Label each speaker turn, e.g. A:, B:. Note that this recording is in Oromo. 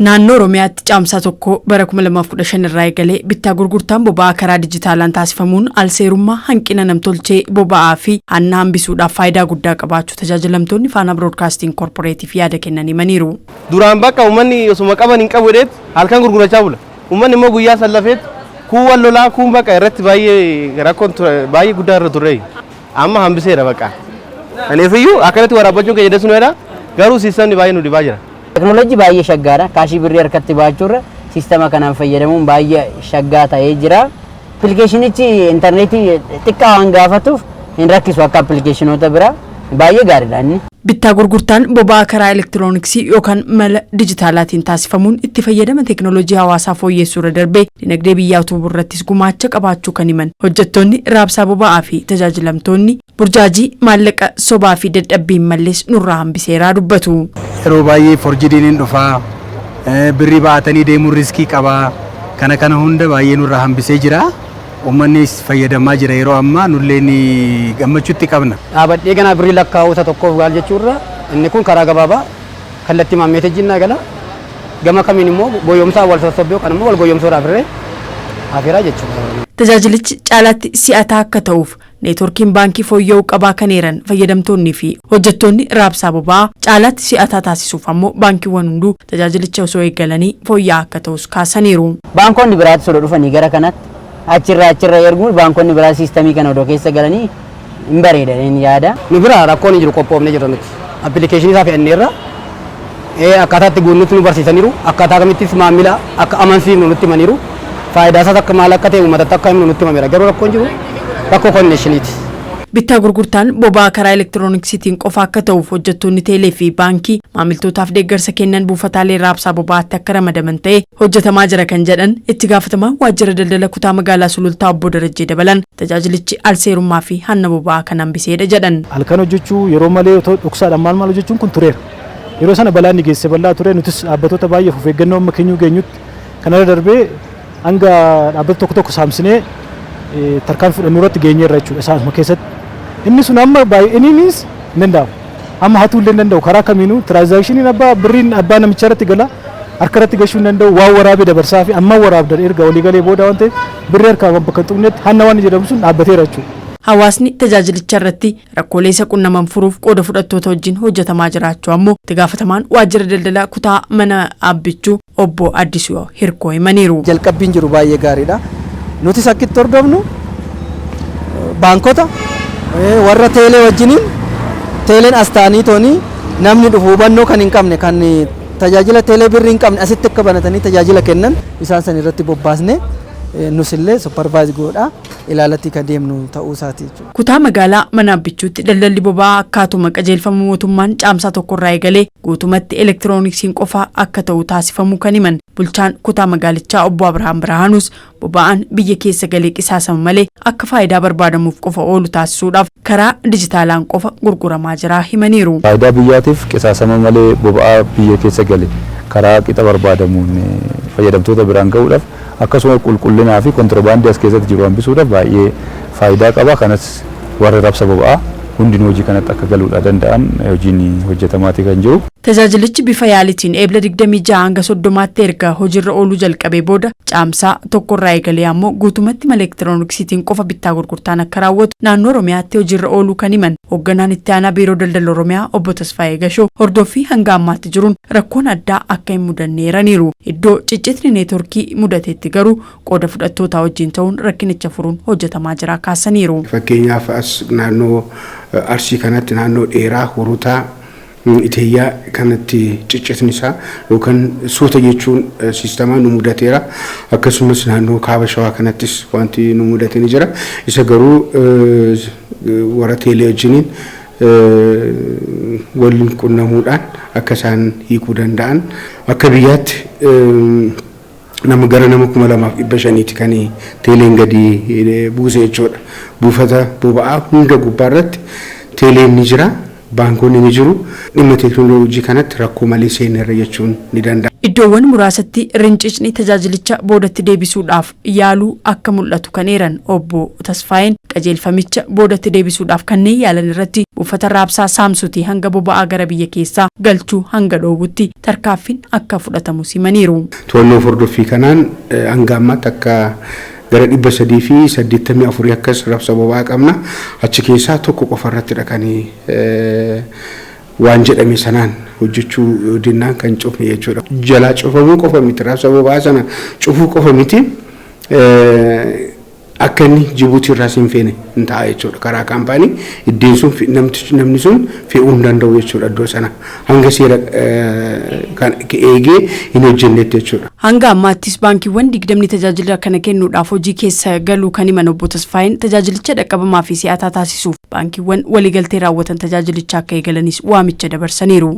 A: Naannoo Oromiyaatti Caamsaa 1 bara 2015 irraa eegalee bittaa gurgurtaan boba'aa karaa dijitaalaan taasifamuun alseerummaa, hanqina namtolchee boba'aa fi hanna hambisuudhaaf faayidaa guddaa qabaachuu tajaajilamtoonni Faanaa Biroodkaastiing Korporeetiif yaada kennan himaniiru.
B: Duraan bakka uummanni osuma qaban hin qabu jedheet halkan gurgurachaa bula. Uummanni immoo guyyaa san lafeet kuun wal lolaa kuun bakka irratti baay'ee rakkoon baay'ee guddaa irra turre. Amma hambiseera bakka. Kanaaf iyyuu akkanatti waraabbachuun keenya dasuu jedha. Garuu siistamni baay'ee nu dhibaa jira.
C: Teknoolojii baay'ee shaggaadha. Kaashii birrii harkatti baachuurra siistama kanaan fayyadamuun baay'ee shaggaa ta'ee jira. Appilikeeshinichi intarneetii xiqqaa waan gaafatuuf hin rakkisu akka appilikeeshinoota biraa, baay'ee gaariidha inni.
A: Bittaa gurgurtaan boba'aa karaa elektirooniksii yookaan mala dijitaalaatiin taasifamuun itti fayyadama teeknooloojii hawaasaa fooyyessuu irra darbee dinagdee biyyaa utubuu irrattis gumaacha qabaachuu kan himan hojjettoonni raabsaa boba'aa fi tajaajilamtoonni, burjaajii maallaqa sobaa fi dadhabbiin mallees nurraa hambiseeraa dubbatu.
D: Yeroo baay'ee forjidiin hin dhufaa, birrii ba'atanii deemuun riskii qabaa, kana kana hunda baay'ee nurraa hambisee jira. Uummannis fayyadamaa jira yeroo ammaa, nullee ni gammachuutti qabna.
E: Dhaabadhee ganaa birrii lakkaa'uu isa tokkoof gaal jechuurra, inni kun karaa gabaabaa kallattii maammeetejjiin naa gala. Gama kamiin immoo goyyomsaa wal sossobbii yookaan immoo wal goyyomsuudhaaf irree hafeeraa jechuudha.
A: Tajaajilichi caalaatti si'ataa akka ta'uuf neetworkiin baankii fooyya'uu qabaa kan eeran fayyadamtoonnii fi hojjettoonni raabsaa boba'aa, caalaatti si'ataa taasisuuf ammoo baankiiwwan hunduu tajaajilicha osoo eegalanii fooyya'aa akka ta'us kaasaniiru.
C: Baankonni biraattis odoo dhufanii gara kanatti achirraa achirra erguun, baankonni biraa siistamii kana odoo keessa galanii hin bareedan yaada.
E: Nu bira rakkoon hin jiru, qophoofnee jirra nuti. Appilikeeshinii isaa fe'anneerra. Akkaataa itti guunnutti nu barsiisaniiru. Akkaataa kamittis maamila akka amansiifnu nutti himaniiru. Faayidaa isaas akka maal akka ta'e uummatatti akka himnu nutti himameera. Garuu rakkoon jiru rakkoo connectioniiti.
A: Bittaa gurgurtaan boba'aa karaa elektirooniksiitiin qofa akka ta'uuf hojjettoonni teelee fi baankii maamiltootaaf deeggarsa kennan buufataalee raabsaa boba'aatti akka ramadaman ta'e hojjetamaa jira kan jedhan itti gaafatamaa waajjira daldala kutaa magaalaa Sulultaa obbo Darajjee Dabalan, tajaajilichi alseerummaa fi hanna boba'aa kan hambiseedha jedhan.
F: Halkan hojjechuu, yeroo malee otoo dhoksaadhaan maal maal hojjechuun kun tureera. Yeroo sana balaan ni geesse bal'aa ture. Nutis dhaabbattoota baay'eef of eeggannoo amma keenyuu geenyutti kanarra darbee hanga dhaabbata tokko tokko saamsinee tarkaanfii fudhannuu irratti geenyeerra jechuudha isaanuma keessatti. Inni sun amma baay'iniinis hin danda'amu. Amma hatuu illee hin danda'u karaa kamiinuu. Transactioniin abbaa birriin abbaa namichaa irratti gala, harka irratti gashuu hin danda'u. Waan waraabee dabarsaa fi amma waraabdan erga walii galee booda waan ta'eef, birrii harkaa bakka hin tuqnetti hanna waan jedhamu sun dhaabbateera jechuudha.
A: Hawaasni tajaajilicha irratti rakkoolee isa qunnaman furuuf qooda fudhattoota wajjin hojjetamaa jiraachuu ammoo itti gaafatamaan waajjira daldalaa kutaa mana Abbichuu obbo Addisuu Hirkoo himaniiru.
G: Jalqabbiin jiru baay'ee gaariidha. Nutis akkitti hordofnu baankota warra teelee wajjiniin, teeleen as ta'anii toonii namni dhufu hubannoo kan hin qabne, kan tajaajila teelee birrii hin qabne asitti akka banatanii tajaajila kennan isaan san irratti bobbaasne, nus illee supervise godha ilaalatti kan deemnu ta'uu isaati jechuudha.
A: Kutaa magaalaa mana Abbichuutti daldalli boba'aa akkaatuma qajeelfama mootummaan Caamsaa 1 irraa eegalee guutumatti elektirooniksiin qofa akka ta'u taasifamuu kan himan bulchaan kutaa magaalichaa obbo Abrahaam Birhaanuus, boba'aan biyya keessa galee qisaasama malee akka faayidaa barbaadamuuf qofa oolu taasisuudhaaf karaa dijitaalaan qofa gurguramaa jira himaniiru.
H: Faayidaa biyyaatiif qisaasama malee boba'aa biyya keessa gale karaa qixa barbaadamuun fayyadamtoota biraan gahuudhaaf, akkasuma qulqullinaa fi kontiroobaandii as keessatti jiru hambisuudhaaf baay'ee faayidaa qaba. Kanas warri rabsa boba'aa hundinuu hojii kanatti akka galuudha danda'an hojiin hojjetamaatii kan jiru.
A: Tajaajilichi bifa yaalitiin Eebla 26 hanga 30tti erga hojiirra ooluu jalqabee booda, Caamsaa 1rraa eegalee ammoo guutumatti mala elektirooniksiitiin qofa bittaa gurgurtaan akka raawwatu naannoo Oromiyaatti hojiirra ooluu kan himan hoogganaan itti aanaa Biiroo Daldala Oromiyaa obbo Tasfaayee Gashoo, hordoffii hanga ammaatti jiruun rakkoon addaa akka hin mudanneeraniiru. Iddoo ciccitni neetworkii mudatetti garuu qooda fudhattootaa wajjin ta'uun rakkinicha furuun hojjetamaa jira kaasaniiru.
I: Fakkeenyaaf as naannoo Arsii kanatti, naannoo Dheeraa, Hurutaa, Iteeyyaa kanatti ciccitni isaa yookaan suuta jechuun siistamaa nu mudateera. Akkasumas naannoo kaaba Shawaa kanattis wanti nu mudate ni jira. Isa garuu warra teelee wajjiniin waliin qunnamuudhaan akka isaan hiikuu danda'an. Akka biyyaatti nama gara nama 2500ti kan teeleen gadi buuse jechuudha. Buufata boba'aa hunda gubbaa irratti teeleen ni jira. Baankonni ni jiru. Dhimma teekinooloojii kanatti rakkoo malee seenerra jechuun ni danda'ama.
A: Iddoo Iddoowwan muraasatti rincicni tajaajilicha boodatti deebisuudhaaf yaaluu akka mul'atu kan eeran obbo Tasfaayeen, qajeelfamicha boodatti deebisuudhaaf kanneen yaalan irratti buufata raabsaa saamsuutii hanga boba'aa gara biyya keessaa galchuu hanga dhoowwutti tarkaanfiin akka fudhatamu himaniiru.
I: To'annoo hordoffii kanaan hanga ammaatti akka gara 384 akkas raabsa boba'aa qabna. Achi keessaa tokko qofa irrattidha kan waan jedhame sanaan hojjechuu dinnaan kan cufne jechuudha. Jalaa cufamuu qofa miti, raabsa boba'aa sana cufuu qofa miti, akka inni Jibuutii irraas hin feene hin ta'a jechuudha. Karaa kaampaanii iddeen sun namni sun fe'uu hin danda'u jechuudha, iddoo sana hanga seera kan eegee hin hojjennetti jechuudha.
A: Hanga ammaattis baankiiwwan 20 tajaajila kana kennuudhaaf hojii keessa galuu kan himan obbo Tasfaayeen, tajaajilicha dhaqqabamaa fi si'ataa taasisuuf baankiiwwan waliigaltee raawwatan tajaajilicha akka eegalanis waamicha dabarsaniiru.